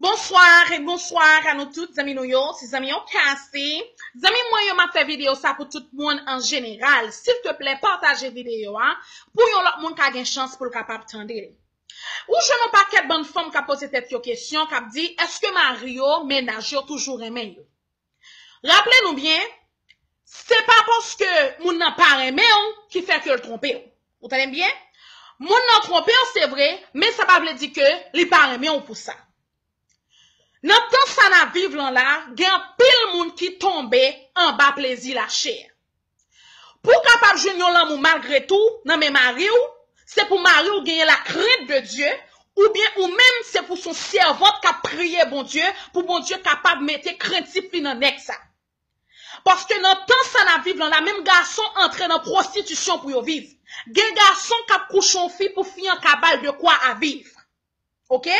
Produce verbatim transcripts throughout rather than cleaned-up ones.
Bonsoir e bonsoir a nou tout, zanmi nou yo, se zanmi yo Cassie. Zanmi mwen yo, m ap fè videyo sa pou tout moun an jeneral. Silteplè, pataje videyo a pou yon lòt moun ka gen chans pou l kapab tande l. Ou jwenn yon pakèt bann fanm k ap poze tèt yo kesyon, k ap di, èske mari yo, mennaj yo toujou renmen yo? Raple nou byen, se pa paske moun nan pa renmen w ki fè ke l twonpe w. Ou tande m byen? Moun nan twonpe w, se vre, men sa pa vle di ke li pa renmen w pou sa. Nan tan sa n ap viv lan la, gen anpil moun ki tonbe anba plezi lachè. Pou w kapab jwenn yon lanmou malgre tou nan men mari w, se pou mari w genyen la crainte de Dieu, oubyen ou menm se pou s on sèvant k ap priye Bondye, pou Bondye kapab mete krentif li nan nèg sa. Paske nan tan sa n ap viv lan la, menm gason antre nan pwostitisyon pou yo viv. Gen gason k ap kouche yon fi pou fi an ka ba l de kwa a viv. Oke?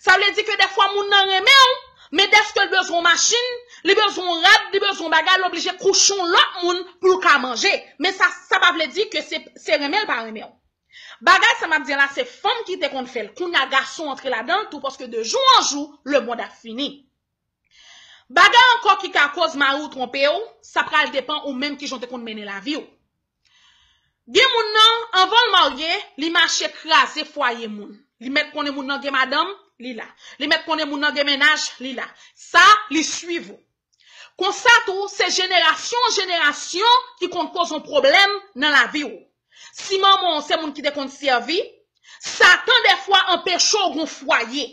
Sa vle di ke dèfwa moun nan renmen w, men dèske l bezwen yon machin, li bezwen yon rad, li bezwen yon bagay, l oblije kouche yon lòt moun pou l ka manje. Men sa, sa pa vle di ke se, se renmen l pa renmen w. Bagay sa m ap di la, se fanm ki te konn fè l. Kounye a gason antre ladan l tou, paske de jou an jou, lemonn ap fini. Bagay ankò ki ka koz mari w twonpe w, sa pral depann ou menm kijan w te konn mennen lavi w. Gen moun nan, anvan l marye, li mache kraze fwaye moun. Li mèt konnen moun nan gen madanm, li la. Li mèt konnen moun nan gen mennaj, li la. Sa, li swiv ou. Konsa tou, se jenerasyon an jenerasyon ki konn koz yon pwoblèm nan lavi w. Si manman w se moun ki te konn sèvi, Satan dèfwa anpeche w gon fwaye.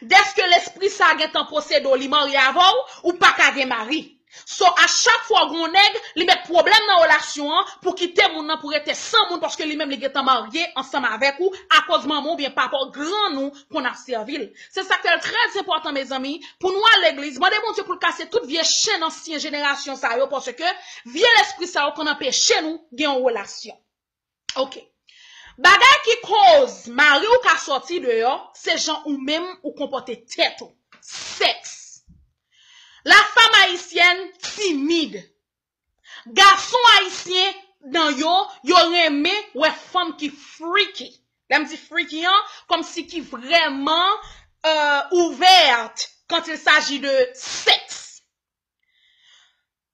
Dèske lespri sa a gentan posede w, li marye avè w, ou pa ka gen mari. So, a chak fwa w gen yon nèg, li met pwoblèm nan relasyon an pou kite moun nan pou rete san moun paske li menm li gentan marye ansanm avèk ou akoz manman w oubyen papa w grann ou konn ap sèvi l. Se sa k fè l trè enpòtan, mezanmi, pou nou al legliz, mande Bondye pou l kase tout vye chenn ansyen jenerasyon sa yo paske vye lespri sa yo konn anpeche nou gen yon relasyon. Oke. Bagay ki koz mari w ka sòti deyò, se jan ou menm ou konpòte tèt ou. Sèks. La femme haïtienne timide. Gason ayisyen nan yo, yo renmen wè fanm ki freaky. Lè m di freaky an, kòmsi ki vrèman euh, ouverte quand il s'agit de sexe.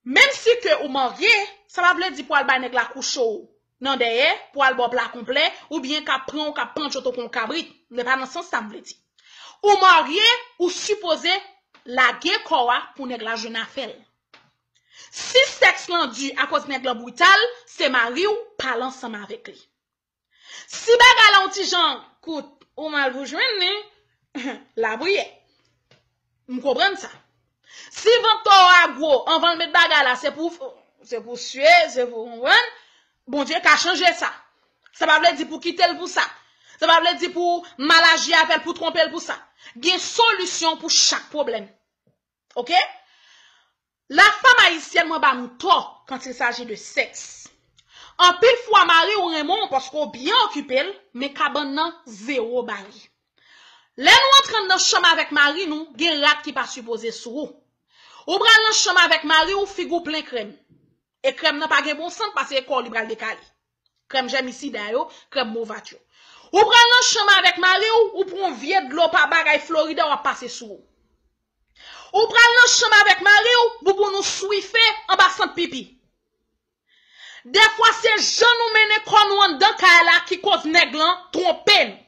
Menm si ke ou marye, sa pa vle di pou al bay nèg la kouche w nan dèyè, pou al ba w pla konplè, oubyen k ap pran w, k ap pandjote w kon kabrit. Se pa nan sans sa m vle di. Ou marye, ou sipoze lage kò w a pou nèg la jwenn afè l. Si sèks lan di akoz nèg lan brital, se mari w, pale ansanm avèk li. Si bagay la yon ti jan kout, ou mal pou jwenn li, lapriyè. M konprann sa. Si vant tò a gwo, anvan l met bagay la, se pou, se pou sye, se pou konprann, Bondye ka chanje sa. Sa pa vle di pou kite l pou sa. Sa pa vle di pou mal aji avè l, pou twonpe l pou sa. Gen solisyon pou chak pwoblèm. Oke? La femme haïtienne, mwen ba nou tò quand il s'agit de sexe. Anpil fwa mari w renmen w paske w byen okipe l, men kabann nan zewo bari. Lè nou antre anndan chanm avèk mari nou, gen rad ki pa sipoze sou ou. Ou pral nan chanm avèk mari w, figi w plen krèm. E krèm nan pa gen bon sant paske kò w li pral dekale. Krèm jèmisida yo, krèm movat yo. Ou pral nan chanm avèk mari w, ou pran yon vye dlo pa bagay Florida w ap pase sou ou. Ou pral nan chanm avèk mari w, bouboun ou swife anba sant pipi. Dèfwa se jan nou mennen kò nou anndan kay la ki koz nèg lan twonpe n.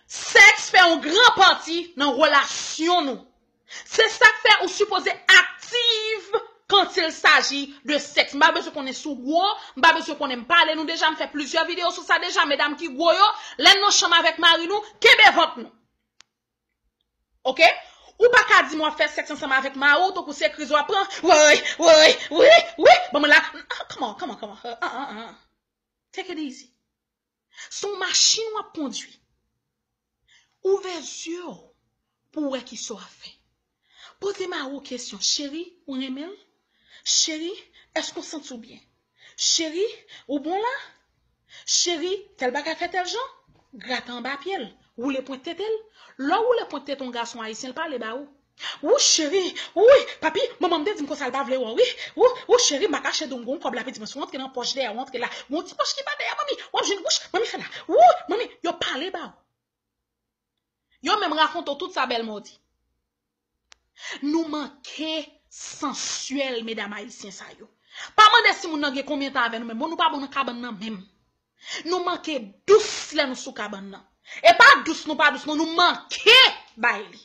Sèks fè yon gran pati nan relasyon nou. Se sa k fè ou sipoze aktif quand il s'agit de sexe. M pa bezwen konnen si w gwo, m pa bezwen konnen m pale nou deja, m fè plizyè videyo sou sa deja, medam ki gwo yo, lè n nan chanm avèk mari nou, kenbe vant nou. Oke? Ou pa ka di m w ap fè sèks ansanm avèk mari w, tankou se kriz w ap pran. Woy, woy, wi, wi, ban mwen la. Ah, come on, come on, come on. Ah, ah, ah. Take it easy. Se yon machin w ap kondwi. Ouvè zye w pou w wè kisa w ap fè. Poze mari w kesyon, cheri, ou renmen l? Cheri, èske w santi w byen? Cheri, ou bon la? Cheri, tèl bagay fè tèl jan? Grate anba pye l, woule pwent tete l. Lè w woule pwent tete yon gason ayisyen, l pale ba ou. Wou cheri, wi, papi, manman m te di m konsa l pa vle wè w, wi. Wou, wou cheri, m pa kache di w m gen yon kòb la, pitit mwen, si w antre nan pòch dèyè, w antre la. Gon ti pòch ki pa dèyè, manmi, w ap jwenn wouch, manmi fè la. Wou, manmi, yo pale ba ou. Yo menm rakonte w tout sa Bèlmò di. Nou manke sansyèl, medam ayisyen sa yo. Pa mande si moun nan gen konbyen tan avè nou menm. Bon, nou pa bon nan kabann nan menm. Nou manke dous lè nou sou kabann nan. E pa dous, nou pa dous, non, nou manke bay li.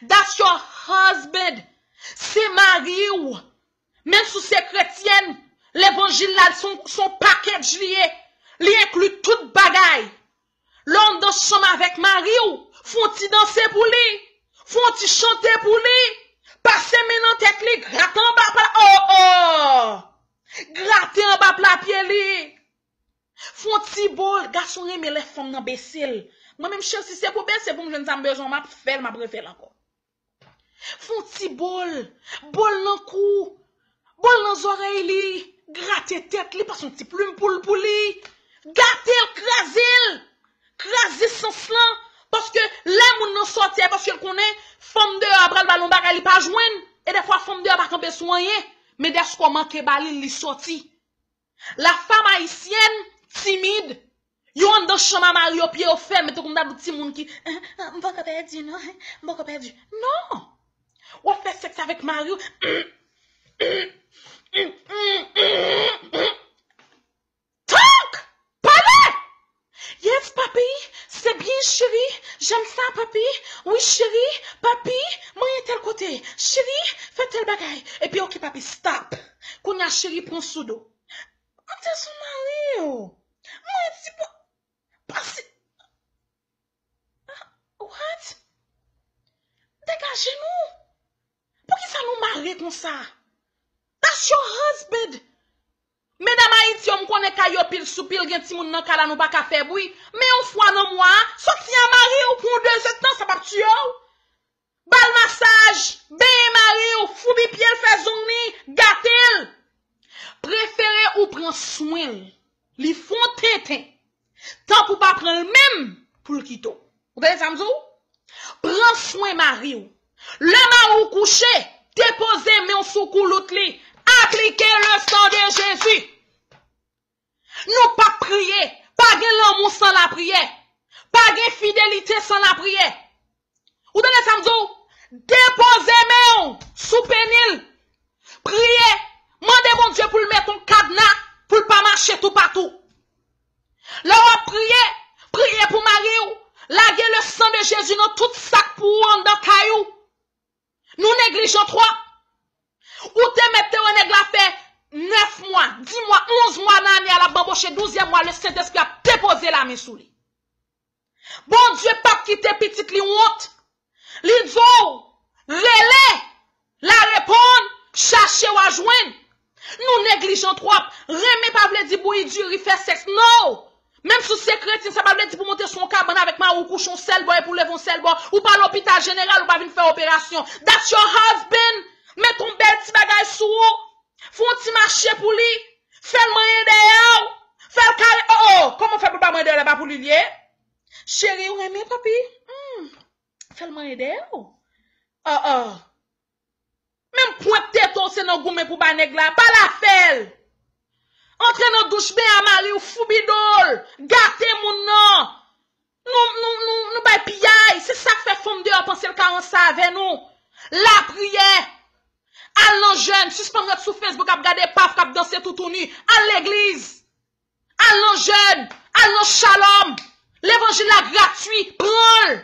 That's your husband. Se mari w. Menm si w se kretyèn, levanjil la, se yon, se yon package li ye. Li enkli tout bagay. Lè w anndan chanm avèk mari w, fè yon ti danse pou li. Fè yon ti chante pou li. Pase men nan tèt li, grate anba pla, oh, oh! Grate anba pla pye li. Fè yon ti bo l, gason renmen lè fanm nan bese l. Mwen menm, cheri, si se pou bese pou m jwenn sa m bezwen, m ap fè l, m ap refè l ankò. Fè yon ti bo l, bo l nan kou, bo l nan zòrèy li, grate tèt li, pase yon ti plim pou l pou li. Gate l, kraze l, kraze sans lan. Paske lè moun nan sòti, se paske l konnen fanm deyò a pral ba l yon bagay li pa jwenn. E dèfwa, fanm deyò a pa kanpe sou anyen. Men dèske w manke ba li, li sòti. La femme haïtienne timide. Yo anndan chanm a mari yo, pye yo fèmen, tankou m ta di w timoun ki, eh, eh, m poko pèdi, non, eh, m poko pèdi. Non! W ap fè sèks avèk mari w. Talk! Pale! Yes, papi, c'est bien, chérie. J'aime ça, papi. Oui, chérie, papi, mwen ye tèl kote. Chérie, fè tèl bagay. Epi, ok, papi, stop. Kounye a, cheri, pran sou do. Antre sou mari w. Mwen di pa, pase. Ah, what? Degaje nou. Poukisa nou mare konsa? That's your husband. Medam Ayiti yo, m konnen kay yo pil sou pil, gen timoun nan kay la, nou pa ka fè bri. Men yon fwa nan mwa a, sòti a mari w pou yon dezèdtan, sa p ap tiye w. Ba l masaj, benyen mari w, foubi pye l, fè zong li, gate l. Prefere ou pran swen l, li fè w tenten, tanpri w pa pran l menm pou l kite w. Ou tande sa m di w? Pran swen mari w. Lè mari w kouche, depoze men w sou koulout li. Aplike le sang de Jésus. Nou p ap priye. Pa gen lanmou san lapriyè. Pa gen fidelite san lapriyè. Ou tande sa m di w? Depoze men w sou peni l. Priye. Mande Bondye pou l mete yon kadna pou l pa mache toupatou. Lè w ap priye, priye pou mari w. Lage le sang de Jésus nan tout sa k pou ou anndan kay ou. Nou neglijan twòp. Ou te mèt te wè nèg la fè nèf mwa, dis mwa, onz mwa nan ane a, l ap banboche, douzyèm mwa, le Sentespri ap depoze lamen sou li. Bondye p ap kite pitit li wont. Li di w, rele, l a reponn, chache, w a jwenn. Nou neglijan twòp. Renmen pa vle di bouyi diri, fè sèks. No! Menm si w se kretyen, sa pa vle di pou w monte sou yon kabann avèk mari w, kouche yon sèl bò epi w leve yon sèl bò. Ou pa lopital jeneral, ou pa vin fè operasyon. That's your husband. Met yon bèl ti bagay sou ou. Fè yon ti mache pou li. Fè l manyen dèyè w. Fè l kare. Oh, oh, kòman w fè pou l pa manyen dèyè w, lè pa pou li l ye? Cheri, ou renmen papi? Hmm. Fè l manyen dèyè w. Oh, oh. Menm pwent tete w se nan goumen pou bay nèg la, pa l afè l. Antre nan douch, benyen a mari w, foubi do l, gate moun nan. Nou, nou, nou, nou bay piyay, se sa k fè fanm deyò panse l ka ranse avè nou. Lapriyè. Al nan jèn, sispann ret sou Facebook ap gade paf k ap danse toutouni. Al legliz. Al nan jèn, al nan Shalom. Levanjil la gratui, pran l.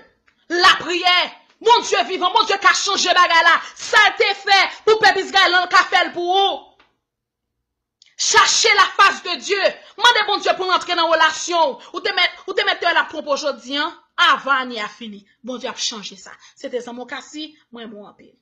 Lapriyè. Bondye vivan, Bondye ka chanje bagay la. Sa l te fè pou pèp Izrayèl lan, l ka fè l pou ou. Chache la fas de Dye. Mande Bondye pou l antre nan relasyon w. Ou te mèt, ou te mèt te wè l ap twonpe w jodi a, avan ane a fini. Bondye ap chanje sa. Se te zanmi w Cassie, mwen renmen w anpil.